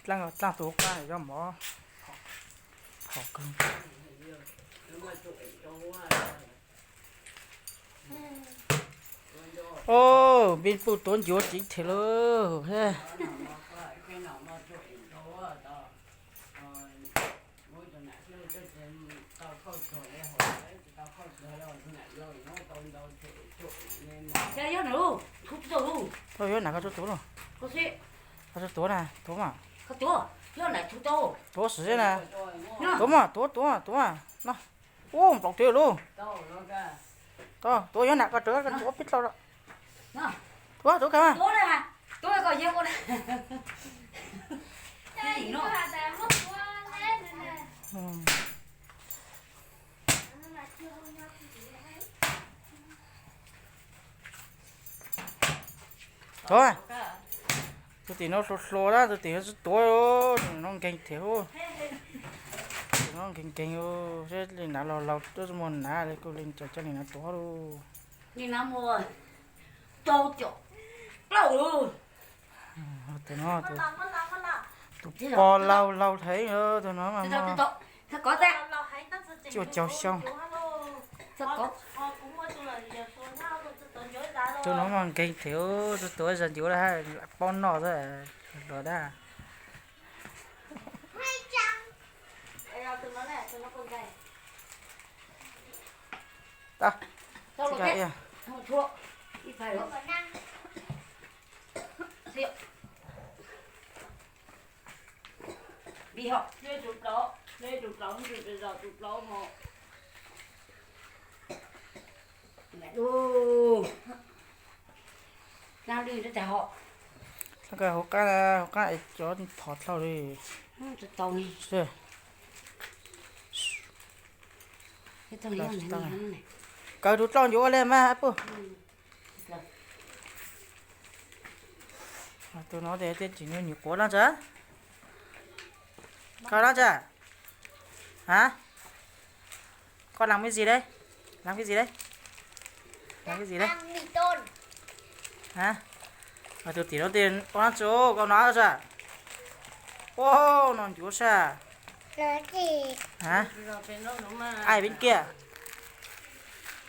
Dlaab, dlaab tus qab yog mov phom kawg. Au, Npij Puj tuav ncuav ceev thiab lauj. Tau yuav nam koj tuav lauj. Koj tuav na, tuav mas. Tuav xwb na. Tuav mas, tuav, tuav, tuav mas no. Ub, nplaum twg lauj. Tuav, tuav yuav nam koj tuav, koj tuav peb tau lawm. Tuav, tuav kawg mas. Tuav, tus tim no hluas hluas na, tus tim no tsis tuav, tus no nkeeg thiab. Tus no nkeeg nkeeg, seb li nav laug laug tuaj muag nav li, kuj li cov coj li nav tuav lauj. Li nav muag rau caum plaub. Tus no tus pog laug laug heev, tus no mas muaj cuaj caug xyoo. Tus no mas nkeeg thiab, tus tuav zag ncuav lawm hab, lam paub noj xwb, hluas dab. Dlhau kawg hauv qab, hauv qab es cov phom dlhau li. Kaw tus dlauj ncuav ua le mas puj. Tus no tias tej tsis nyuam quav dlaab tsi. Koj dlaab tsi? Ha? Koj làm cái gì đấy? Làm cái gì đấy? Làm cái gì đấy? Ha? Tus tim no tias ua dlaab tsi, koj noj tsi? Ua, noj ncuav sab. Ha? Ai bên kia.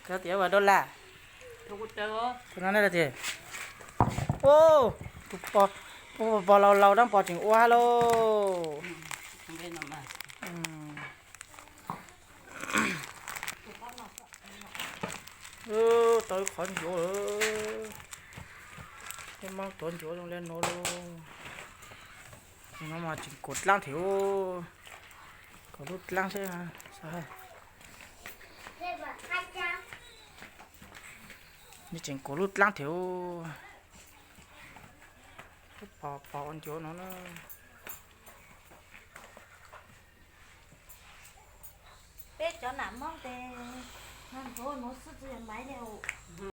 Koj tias ua dab lam. Tus no ne tias, tus pog, tus pog laus laus dab pog tseem ua hab lauj. Tau ib qhov ncuav lawm. Peb Hmoob tuav ncuav zoo li no lauj. No mas tseem kuav dlaab thiab. Kuav lub dlaab thiab. Tseem kuav lub dlaab thiab. Pog, pog ua ncuav no na. Peb cov nam Hmoob ces noj ncuav nuav xwb tsis yog maiv li os.